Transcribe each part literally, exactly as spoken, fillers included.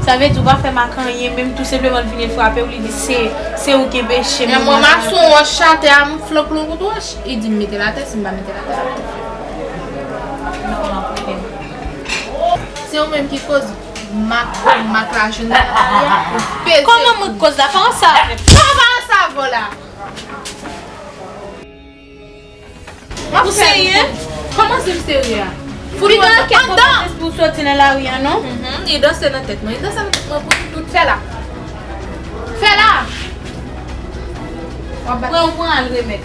Sa vle di ou pa fè Mak anyen, menm tou senpleman l vini l frape w, li di se, se ou ki enpeche m. Men mwen mason wòch atè a, m flank l yon kout wòch. Li di m mete l atè, si m pa mete l atè, l ap tou fè. Non, non, koute m. Se ou menm ki koz Mak, Mak la jwenn nan lari a, ou peze. Kòman mwen k koz la? Pa ansanm avè m. Kòman pa ansanm avè w la? Ou serye? Kòman si m serye a? Fout mwen andan. Pou soti nan lari a, non? Mhm, li danse nan tèt mwen. Li danse nan tèt mwen pou tout. Fè la. Fè la. W ap bat. Pran, pran al remèt.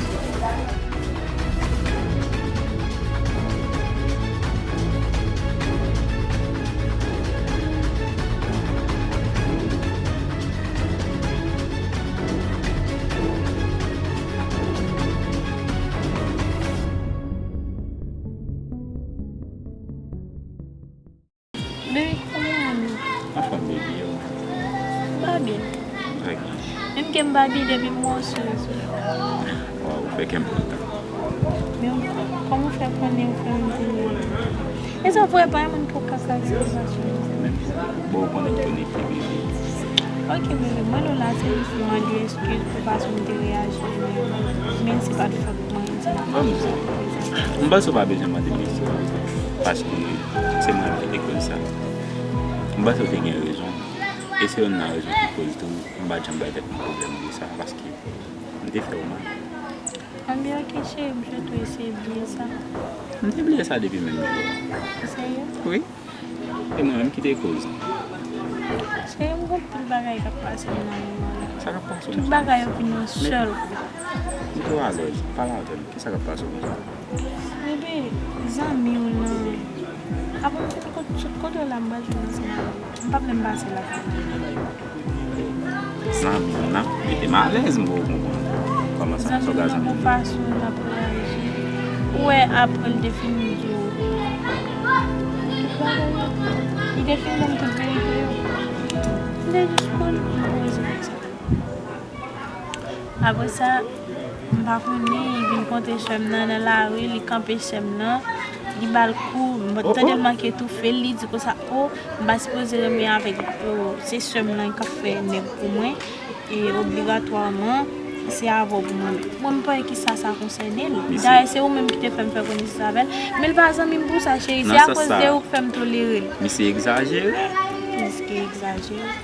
Baby, kòman w ye? Anfòm, baby, e ou? M pa byen. Menm ke m pa byen depi m wè w sou rezo. Waw, ou fè kè m kontan. Men kòman w fè konnen ou fè m te... E sa vre, pa yon moun ki w ka kraze relasyon. Menm, bon, ou konnen m konekte, baby. Ok, baby, mwen la, se jis pou mande eskiz pou fason m te reyaji. Men se pa t fòt mwen, se pa t fòt mwen. M panse w pa bezwen mande m eskiz, paske se mwen ki te koz sa. M panse w te gen rezon. E se youn nan rezon ki koz tou, m pa t janm bay tèt mwen pwoblèm de sa, paske m te fè w mal. Anben, ok, cheri, m swete w eseye bliye sa. M te bliye sa depi menm jou a. Serye? Wi. E mwen menm ki te koz. Cheri, m gen anpil bagay k ap pase m nan moman la. Sa k ap pase w? Tout bagay yo vin yon sèl kou. M twò alèz. Pale avè m. Kisa k ap pase w konsa? Bebe, zanmi w lan. Apre m fin kot-, sot kote w la, m pral jwenn ansanm avè w. M p ap menm pase lakay la. Zanmi w lan mete m alèz, m poko konprann. Kòman sa? Sa w ka zanmi w? Zanmi w lan, fason l ap reyaji. Ou wè, apre l te fin di w tout bagay yo, li te fin ban m tout verite yo. M te jis konnen pou m poze konsa. Apre sa, m pa konnen, li vin kontre sè m nan nan lari, li kanpe sè m nan, li ba l kou, m tande l manke toufe l, li di konsa, o, m pa sipoze renmen avèk, o, se sè m nan k ap fè nèg pou mwen, e obligatwaman, se avè w pou mwen. Mwen, m pa wè kisa sa konsène l. Dayè, se ou menm ki te fè m fè konesans avè l, men l pa zanmi m pou sa, cheri, se akoz de ou k fè m tolere l. Misye egzajere. Misye egzajere.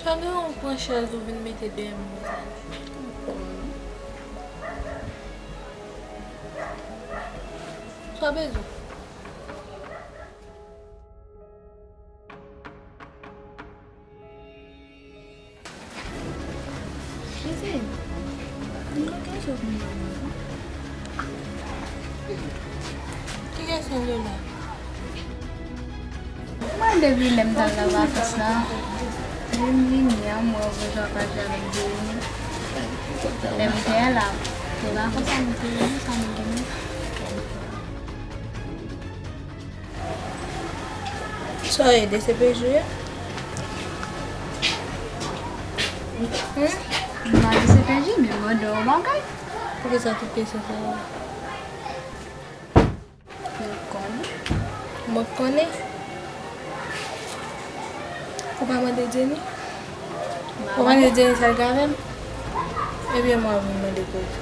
Sa gen yon pran chèz ou vin mete dèyè m konsa. Sa bezwen. Mesye, m gen kesyon pou m poze w. Ki kesyon, Lola? Mwen, depi lè m t al nan vakans la, lè m vini an, m wè w bezwen pa jwe avèk Jenny. Lè m te la, se pa konsa m te vini, sa m gen. Sa w ye, D C P J? Hmm? M pa D C P J, men mande w bagay. Poukisa tout kesyon sa yo? Mwen konnen. Mwen konnen. Ou pa mande Jenny? Ou pa mande Jenny sa l gen avè m? Ebyen, mwen vin mande koze.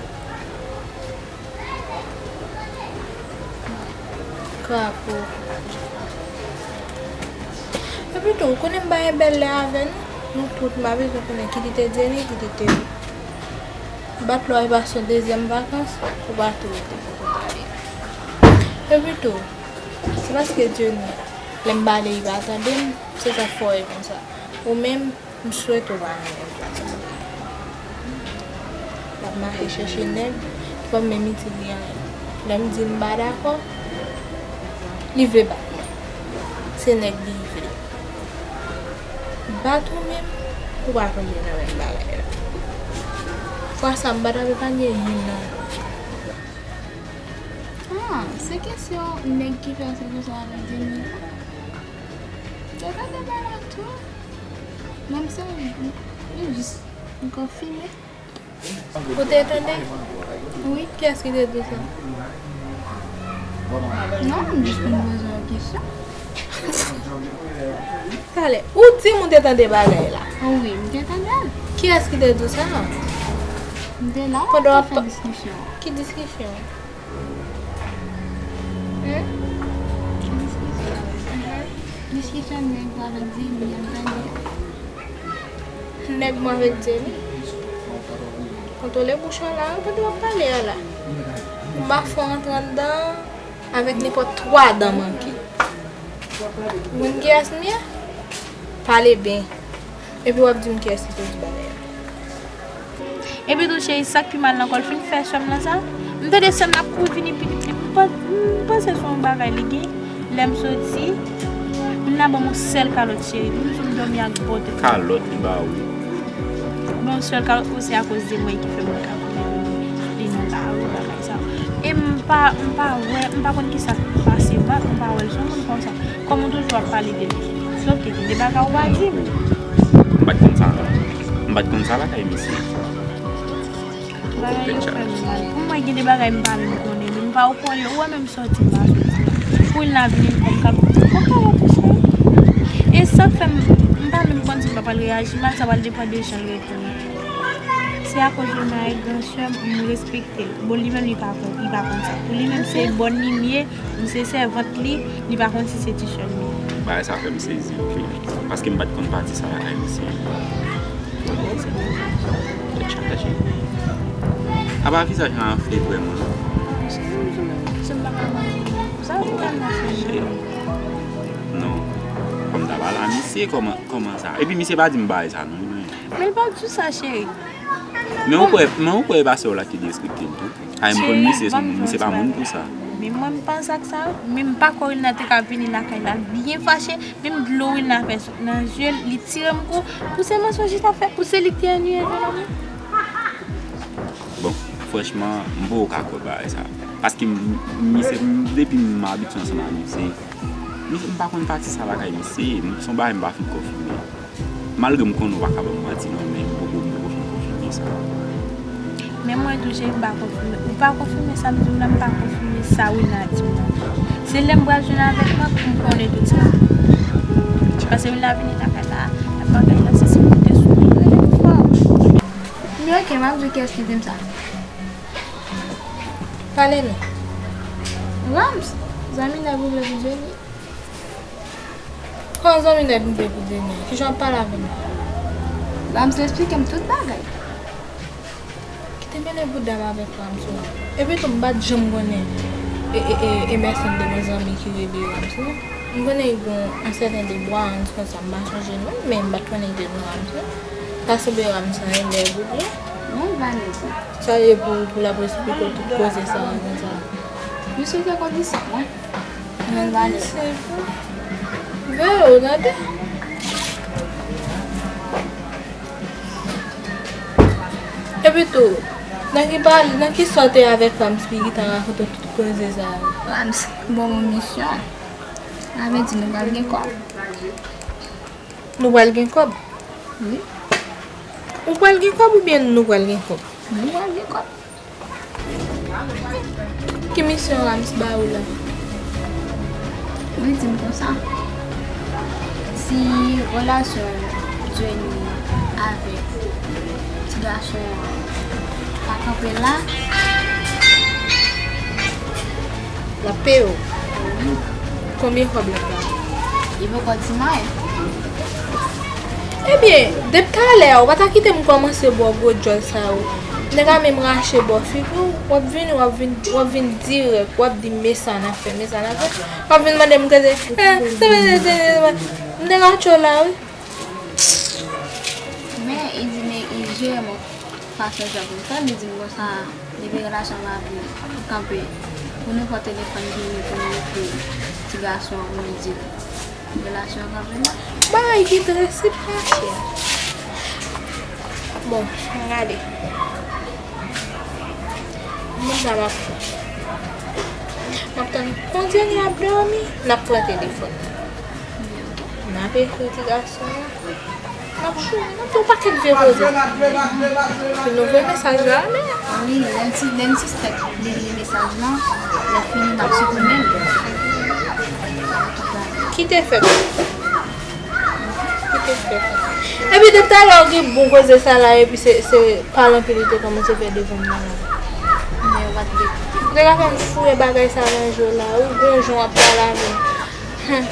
Krapo. Epi tou, ou konnen m pa gen bèl lè avè nou. Nou tout, m pa bezwen konnen ki li te Jenny, ki li te ou. Bat lò e pase yon dezyèm vakans, ou pa tou rete kote w prale. Epi tou, se paske Jenny Lè m pale, li pa tande m, se sa k fè w ye konsa. Ou menm, m swete w pa renmen m. L ap mache chèche nèg ki p ap menm itil li anyen. Lè m di m pa dakò, li vle bat mwen. Se nèg li vle. Bat ou menm, ou pa tonbe nan menm bagay la. Fwa sa, m pa t ap epanye youn nan nou. Ah, se kesyon nèg ki fè se kesyon avèk Deni an. Te tande bagay la tou. Menm se li, li jis konfime. Ou te tande? Wi. Kiyès ki te di w sa? Non, m jis vin poze yon kesyon. Talè, ou di m ou te tande bagay la. Wi, m te tande l. Kiyès ki te di w sa? M te la, pandan w ap fè diskisyon. Ki diskisyon? Hmm? Ki diskisyon? Diskisyon nèg avèk Deni an, tande. Nèg mwen avèk Deni. Kontwole bouch ou la, ou pa dwe ap pale a la. Ou pa fè w antre anndan avèk nenpòt twa dan manke. Ou konn kiyès m ye? Pale byen. Epi w ap di m kiyès ki te di bagay la. Epi tou, cheri, sa k pi mal nan kò l fin fè sè m nan sa. M tande sè m nan ap kouri vini pi, pi, pi, m pan-, m panse se yon bagay li gen. Lè m soti, moun nan ban m yon sèl kalòt, cheri. Moun sou m dòmi ak bòt. Kalòt li ba ou? Bon, sèl kalòt, o, se akoz de mwen ki fè moun ka kouri vini. Li nan lari, bagay sa. E m pa, m pa wè, m pa konn kisa k pase, m pa, m pa wè l se yon moun konsa. Kòm ou toujou ap pale de li. Sòf ke gen de bagay ou pa di m. M pa t konn sa, non. M pa t konn sa lakay misye. Bagay yo fè m mal. Pou mwen, gen de bagay m pa menm konnen. Men m pa okouran, ou wè menm sòti m pa sòti. Pou l la vini, m konn kab. Fòk pa wè touche. E sa k fè m, m pa menm konn si m pa pral reyaji mal, sa pral depann de jan l reponn. Se akoz Rona e gran sè m, m respekte l. Bon, li menm, li pa konn, li pa konn sa. Pou li menm, se bòn li m ye, m se sèvant li, li pa konn si se ti sè m li ye. Bagay sa fè m sezi anpil. Paske m pa t konn pati sa lakay misye. Tèt chaje. Apa vizaj lan anfle vrèman? Cheri, m di w menm, se m pa ka manje. Sa vin tèlman fè m mal. Non. Kòm ta pale a misye, kòman, kòman sa? Epi misye pa di m bagay sa, non. Men l pa di w sa, cheri. Men ou kwè, men ou kwè e pa sè w la ki derespekte l tou? Ay, m konn misye, se yon moun, misye pa moun pou sa. Men mwen, m panse ak sa, men m pa kwè Wilna te ka vini lakay la, l byen fache, menm dlo Wilna fè sot nan je l, li tire m kou, pou se mansonj li t ap fè, pou se li k te anniye jennonm nan. Bon, franchman, m poko ka kwè bagay sa. Paske m, m, misye, m, depi m abitye ansanm ak misye, misye, m pa konn pati sa lakay misye, m, se yon bagay m pa fin konfime. Malgre m konnen ou pa ka ban m manti non, men m poko, m poko fin konfime sa. Men mwen tou, cheri, m pa konfime. Ou pa konfime sa m di w la, m pa konfime sa Wilna di m nan. Se lè m pral jwenn avèk Mak pou m konnen tout sa. Paske Wilna vini lakay la, ap bagay la, se si m te sou li, rele m fò. Men oke, m ap di w kiyès ki di m sa. Pale non. Rams, zanmi nèg ou vle pou Jenny. Kòman zanmi nèg m te pou Deni? Kijan w ap pale avè m la? Rams, esplike m tout bagay. Kite mele bouda m avèk Rams non. Epi tou, m pa t janm konnen e, e, e, Emerson te gen zanmi ki rele Rams non. M konnen li gen yon sèten Debwa, yon ti konsa, m pa sonje non, men m pa t konnen li te gen Rams non. Ta sanble Rams sa yon nèg oubyen? Non, l pa nèg non. Sa ye pou, pou l ap esplike w tout koze sa a konsa? Misye te konn li se mwen. Mwen l pa nèg. Veye w tande. Epi tou, nan ki pa, nan ki sa w te avèk Rams ki gentan rakonte w tout koze sa a? Rams ban mwen misyon. Sa vle di nou pral gen kòb. Nou pral gen kòb? Wi. Ou pral gen kòb oubyen nou pral gen kòb? Nou pral gen kòb. Ki misyon Rams ba ou la? Li di m konsa, si relasyon Jenny avèk ti gason an pa kanpe la, l ap peye w. Konbyen kòb l ap ba w? Li poko di m anyen. Ebyen, depi talè a, ou pa ta kite m kòmanse ba w gwo djòl sa yo. M te ka menm rache bò figi w, w ap vini, w ap vin, w ap vin dirèk, w ap di m, "Men sa n ap fè, men sa n ap fè." W ap vin mande m kote, eh, se, se, se, se, se, m te ka tchwe w la, wi. Men, li di, men, li jere m yon fason jan pou m fè, li di m konsa, depi relasyon an ap vin kanpe, pou nenpòt telefòn ki vini pou nou ekri ti gason an pou nou di l. Relasyon an kanpe non. Bagay ki trè senp, machè. Bon, ann gade. Mwen sa m ap fè. M ap tann Kondye ap dòmi, n ap pran telefòn. N ap ekri ti gason an. N ap chou, n ap fè yon pakèt vye koze. Pou nou voye mesaj la, men. Wi, lè m si, lè m sispèk li li mesaj lan, lè fini m ap siprime l. Ki te fèt? Ki te fèt? Epi depi talè ou gen bon koze sa la, epi se, se pale anpil ou te kòmanse fè devan m nan la. Men w pa t vle koute. Ou te ka fè m foure bagay sa nan je w la, ou gon jan w ap pale avè m. Hmm.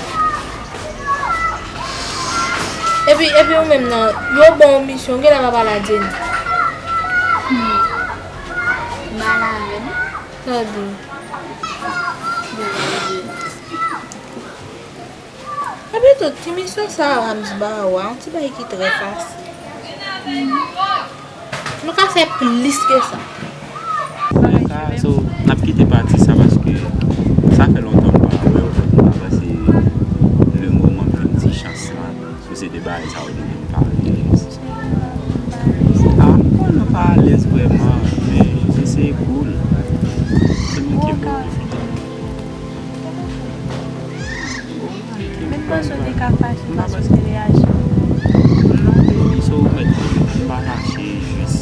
Epi, epi ou menm nan, yo ba w misyon, ou genlè pa pale a Jenny. Hmm. Pale avè m. Tande. Epi tou, ti misyon sa a, Rams ba ou a, yon ti bagay ki trè fasil. Nou ka fè plis ke sa. Anben, so, n ap kite pati sa paske sa fè lontan m pa wè w, m pa panse le moman pou n ti chans la sou se de bagay sa yo nou vin pale. Ah, m konnen w pa alèz vrèman, men eseye cool. Se nou ki bon. Men m panse w te ka fache paske w te reyaji. Non, baby, so ou mèt konnen m pa fache, jis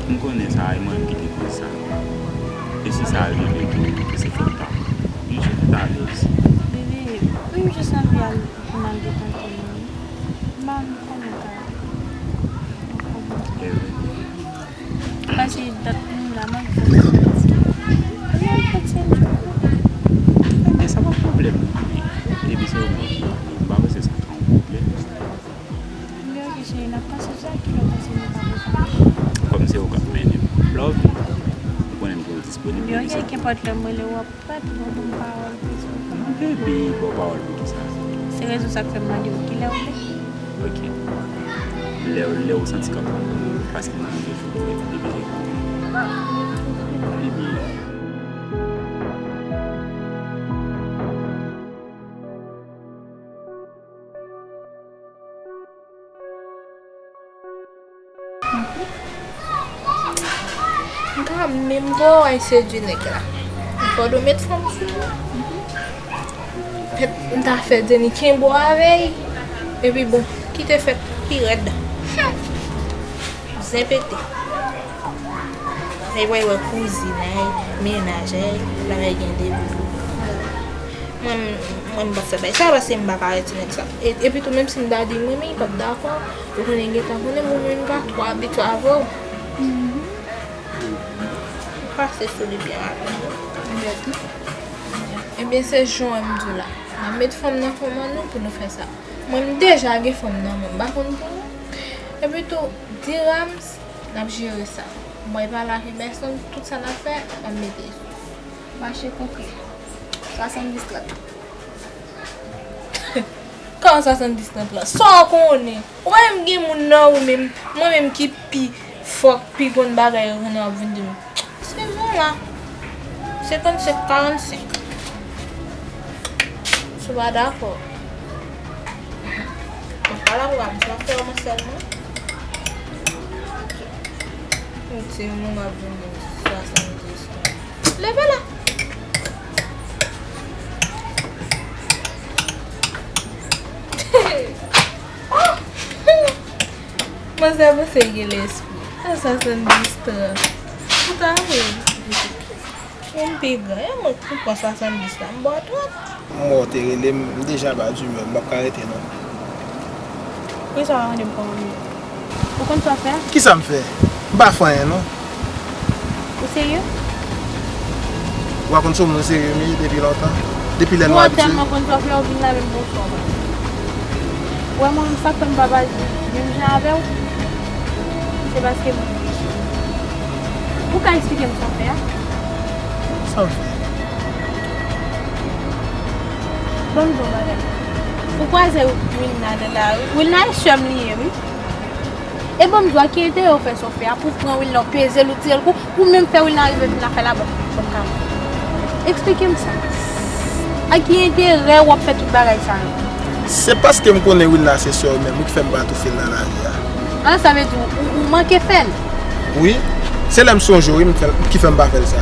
m konnen sa, e mwen menm ki te koz sa. E si sa rive tou, se fòt pa m. M jis alèz. Baby, m jis anvi al pou m al detante m wi. M pa konnen ka. Pase dat nou la, m ap fè ti soti. M ap fè ti soti. Ebyen, sa pa pwoblèm. Depi se ou menm, m pa panse sa ka yon pwoblèm. Ebyen, oke, cheri, n ap pase sa, kilè w panse nou ka pase? Kòm se ou k ap mennen m. Love, ou konnen m toujou disponib. Ebyen, oke, kenpòt lè m rele w, w ap Pati bon, bon pawòl pou sa. Baby, bon pawòl pou kisa? Se rezon sa k fè m mande w kilè w vle. Ok. Lè, lè w santi kòman? Paske m toujou prè depi lè. Baby. M ta menm voye w al sedui nèg la. Fò w met fanm sou ou. Pèt, m ta fè Jenny kenbe w avè l. Epi bon, kite fèt pi rèd. Zen pete. Nèg wè, wè kouzin, ay, mennaj, ay, bagay gen de Mwen, mwen m p ap fè bagay sa paske m pa ka wè ti nèg sa. E, epi tou, menm si m ta di m renmen, li p ap dakò. Ou konnen, gentan konnen moun yo, m pa twò abitye avè w. Pase sou li byen rapid. Ebyen, se jan m di w la. N ap met fanm nan kòman nou pou nou fè sa. Mwen, m deja gen fanm nan men, m pa konn pou ou. Epi tou, Dirams, n ap jere sa. Mwen pale avèk pèsonn, tout sa n ap fè, m ap mete sou. Mache konkre. Swasanndis trant. Kòman swasanndis trant la? Sa w konnen? Ou pa menm gen moun nan ou menm, mwen menm ki pi fòk, pi konn bagay yo konnen w ap vin di m. Sezon la. Senkannsenk karannsenk. Si w pa dakò. Mwen pa la pou m ap fè w mwen sèlman. Yon ti moun ap vin di m swasanndis trant. Leve la. Oh! Manzè panse l gen lespri. Sa swasanndis trant. Ou ta vre. Ou m pi gran. E mwen ki pran swasanndis la, m ba w trant. M wè w te rele m, m deja ba di men, m p ap ka rete non. Poukisa w pa mande m kòman m ye? Ou konn sa w fè? Kisa m fè? M pa fè anyen non. Ou serye? Ou pa konn se yon moun serye m ye depi lontan? Depi lè nou abitye. Ou tèlman konn sa w fè, ou vin la menm bonswa w pa di. Ou wè mwen, sa k fè m pa pale menm jan avè w, se paske m, Ou ka eksplike m sa w fè a? Sa w fè? Ban m di w yon bagay. Ou kwaze Wilna nan lari. Wilna e sè m li ye, wi. E ban m di w, a ki enterè w fè sa w fè a? Pou w pran Wilna, w peze l, ou tire l kou, pou menm fè Wilna rive vin lakay la, ban m, ban m ka. Eksplike m sa. A ki enterè w ap fè tout bagay sa yo? Se paske m konnen Wilna se sè w menm wi ki fè m pa toufe l nan lari a. A, sa vle di ou, ou, ou manke fè l? Wi. Se lè m sonje w wi m fè l, ki fè m pa fè l sa.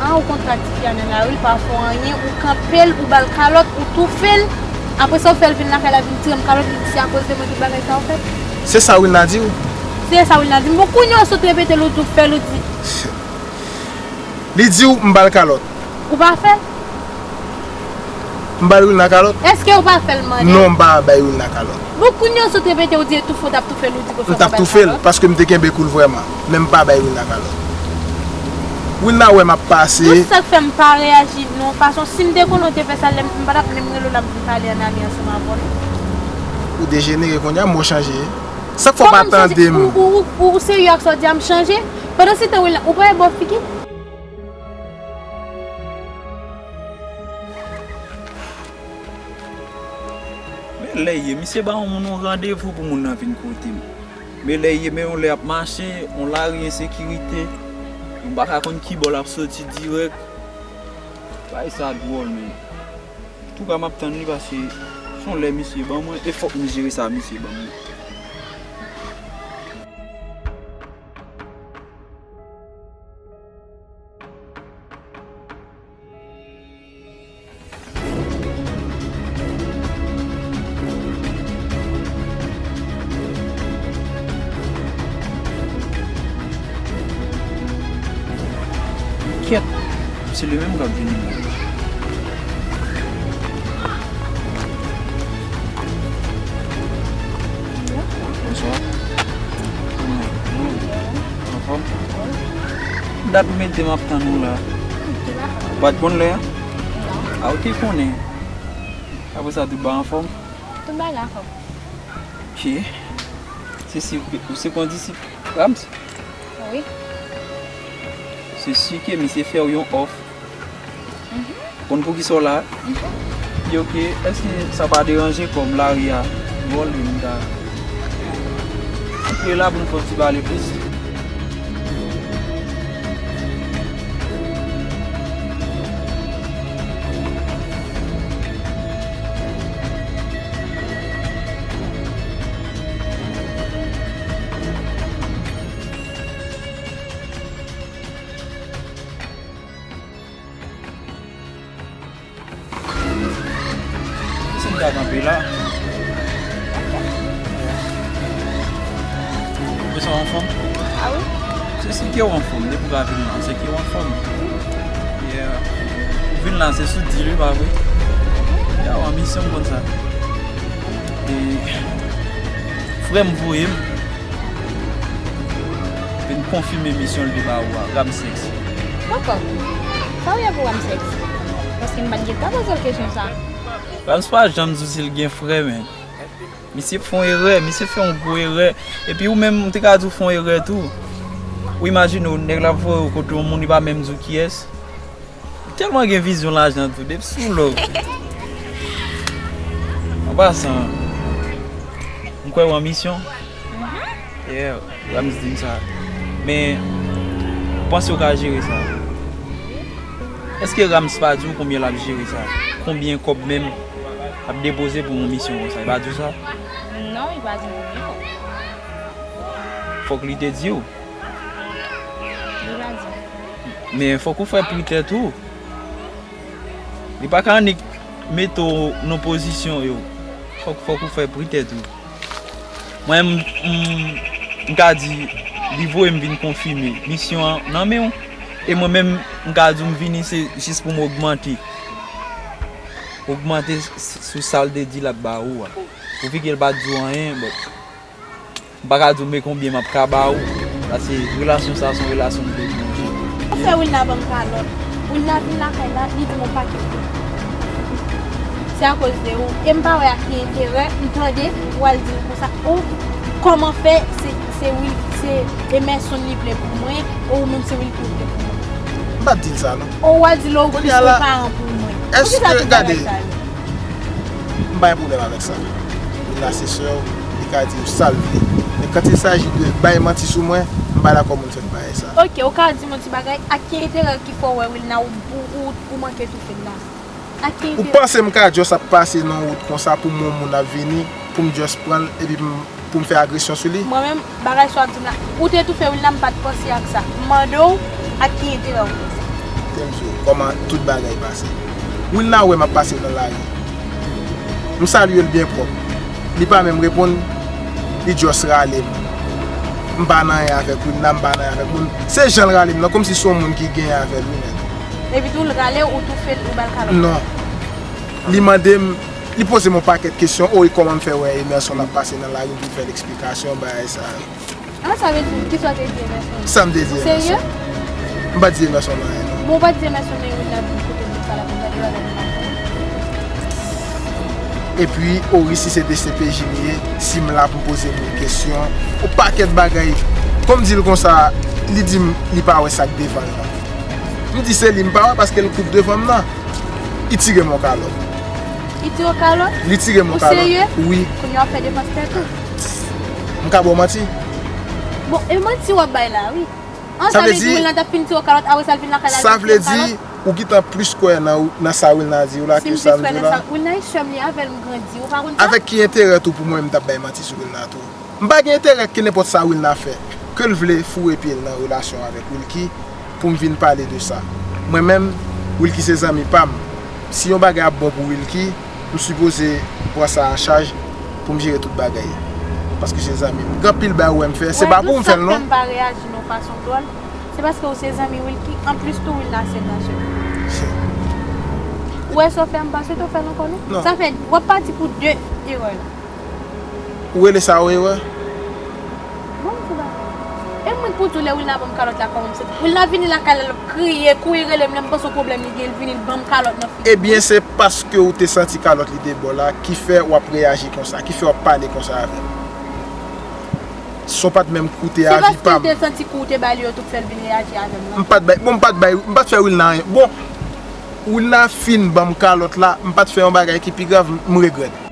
A, ou konn tradisyon nan lari, l pa fè w anyen, ou kanpe l, ou ba l kalòt, ou toufe l. Apre sa, ou fè l vin lakay la, vin tire m kalòt, li di se akoz de mwen tout bagay sa yo fèt. Se sa Wilna di w? Se sa Wilna di m. Bon, kounye a, ou sot repete l, ou di w fè l, ou di. Li di w m ba l kalòt. Ou pa fè l? M ba Wilna kalòt? Èske ou pa fè l mande? Non, m pa bay Wilna kalòt. Bon, kounye a, ou sot repete, ou di e toufe, ou t ap toufe l, ou di konsa ou pa bay l kalòt? M t ap toufe l, paske m te kenbe kou l vrèman. Men m pa bay Wilna kalòt. Wilna wè m ap pase. Bon, se sa k fè m pa reyaji nan yon fason. Si m te konnen ou te fè sa, lè m, m pa t ap menm rele w la, m vin pale an ami ansanm avè w. Ou dejenere kounye a, mo chanje. Sa k fè w pa tande m? Ou, ou, ou, ou serye ak sa w di a, m chanje? Pandan se tan, Wilna, ou pa wè bò figi m? Men lè ye, misye ba yon moun yon randevou pou moun nan vin kote m. Men lè ye, men yon lè ap mache, yon lari ensekirite, m pa ka konn ki bò l ap soti dirèk. Bagay sa dwòl, men. Antouka, m ap tann li paske se yon lè misye ban mwen, e fòk m jere sa misye ban mwen. Kèt, se li menm k ap vini la. Bonswa. Anfòm? Dat m mete m ap tann ou la. Ou pa t konn lè a? Non. A, ou te konnen. Apre sa, tout bagay anfòm? Tout bagay anfòm. Ok. Se si ou se kondisip Rams? Wi. Se si ke misye fè w yon òf. Mhm. Konn poukisa w la? Mhm. Di, ok, èske sa pa deranje kòm lari a dwòl, e m ta antre la pou n fè yon ti pale plis? Si m ta kanpe la. Ou bezwen anfòm? A wi. Se si ke w anfòm, depi w ka vin la, se ke w anfòm. Yeah. Ou vin la, se sou dil, wi, pa vre? Ya, w an misyon, m konn sa. E frè m voye m. Vin konfime misyon l te ba ou a, Ramsès. Poko. Sa w ye pou Ramsès? Paske m pa t gentan poze l kesyon sa. Rams pa janm di w si l gen frè, men. Misye fè yon erè, misye fè yon gwo erè. Epi ou menm, m te ka di w fè yon erè tou. Ou imajine w, nèg la voye w kote yon moun, li pa menm di w kiyès. Ou tèlman gen vizyon lajan tou, depi sou lòk. An pasan, m kwè w an misyon. Yeah, Rams di m sa. Men, ou panse w ka jere sa? Èske Rams pa di w konbyen l ap jere sa? Konbyen kòb menm l ap depoze pou yon misyon konsa? Li pa di w sa? Non, li pa di m konbyen kòb. Fòk li te di w. Li pa di m. Men fòk ou fè pritè tou. Li pa ka annik mete w nan pozisyon yo. Fòk, fòk ou fè pritè tou. Mwen, m, m, m ka di, li voye m vin konfime misyon an nan men w. E mwen menm, m ka di w m vini se jis pou m ogmante. Ogmante s-, s-, sou sa l te di l ap ba ou a. Pouki ke l pa t di w anyen, but m pa ka di w men konbyen m ap ka ba ou. Paske relasyon sa a se yon relasyon m vle pwolonje. Ou fè Wilna ban m kalòt. Wilna vin lakay la, li di m yon pakèt kou. Se akoz de ou. E m pa wè a ki enterè m tande ou al di l konsa. Ou, kòman fè se, se Wil-, se Emerson li vle pou mwen, ou menm se Wilky ou vle pou mwen. M pa t di l sa non. Ou a di l ou plis ke paran pou mwen. Poukisa tout bagay sa yo? M pa gen pwoblèm avèk sa. Wilna se sè w, li ka di w sa l vle. Men quand il s'agit de bay manti sou mwen, m pa dakò moun fè m bagay sa. Ok, ou ka di m yon ti bagay, ak ki enterè ki fè w wè Wilna ou, ou, ou, ou manke toufe l la? Ak ki enterè? Ou panse m ka just ap pase nan wout konsa pou m wè yon moun ap vini, pou m just pran l, epi m pou m fè agresyon sou li. Mwen menm, bagay sa w ap di m la, ou te toufe Wilna, m pa t panse ak sa. M mande w, ak ki enterè ou fè sa? Te m di w, kòman tout bagay pase. Wilna wè m ap pase nan lari. M salye l byen pwòp. Li pa menm reponn, li just rale m. M pa nan anyen avèk Wilna, m pa nan anyen avèk moun. Se jan l rale m nan, kòmsi se yon moun ki gen anyen avè l wi menm. Epi tou l rale w, ou toufe l, ou ba l kalòt? Non. Li mande m, li poze m yon pakèt kesyon, o e kòman m fè wè Emerson ap pase nan lari, m vin fè l eksplikasyon, bagay sa yo. An sa vle di, kisa w te di Emerson? Sa m te di Emerson? M pa t di Emerson anyen non. Bon, ou pa t di Emerson men Wilna vin kote m pou pale ak ou, gade bagay m pa fè. Epi, o wi, si se D C P J m ye, si m la pou poze moun kesyon, yon pakèt bagay. Kòm m di l konsa, li di m li pa wè sa k devan l nan. M di se li m pa wè paske l kout devan m nan. Li tire m yon kalòt. Li tire w kalòt? Li tire m yon kalòt. Ou serye? Wi. Kounye a w ap fè defans tèt ou? M ka ba w manti? Bon, e manti w ap bay la, wi. An, sa vle di Wilna t ap fin tire w kalòt, apre sa l vin lakay la, l vin tire w kalòt? Sa vle di, ou gentan plis kwè nan, nan sa Wilna di w la ke sa m di w la? Wilna e sè m, li avè l m grandi, ou pa konn sa? Avèk ki enterè tou pou mwen m t ap bay manti sou Wilna tou? M pa gen enterè ke nenpòt sa Wilna fè, ke l vle foure pye l nan relasyon avèk Wilky pou m vin pale de sa. Mwen menm, Wilky se zanmi pa m. Si yon bagay ap bon pou Wilky, m sipoze pran sa an chaj pou m jere tout bagay. Paske se zanmi m. Gen anpil bagay ou wè m fè, se pa pou m fè l non. Sa k fè m pa reyaji nan yon fason dwòl, se paske ou se zanmi Wilky, anplis tou Wilna se dansè. Ou wè sa w fè a, m pa swete w fè l ankò non. Sa fè, w ap pati pou de erè la. Ou rele sa yon erè? Bon, m di w bagay. E mwen k pou di w lè Wilna ban m kalòt la kòman m santi. Wilna vini lakay la, l ap kriye, kouri rele m, lè m panse yon pwoblèm li gen, l vini, l ban m kalòt nan figi. Ebyen, se paske ou te santi kalòt li te ba w la ki fè w ap reyaji konsa, ki fè w ap pale konsa avè m. Si w pa t menm koute avi pa m. Se paske l te santi kou w te ba li yo tou k fè l vin reyaji avè m lan. M pa t bay, bon, m pa t bay, m pa t fè Wilna anyen. Bon, Wilna fin ban m kalòt la, m pa t fè yon bagay ki pi grav, m regrèt.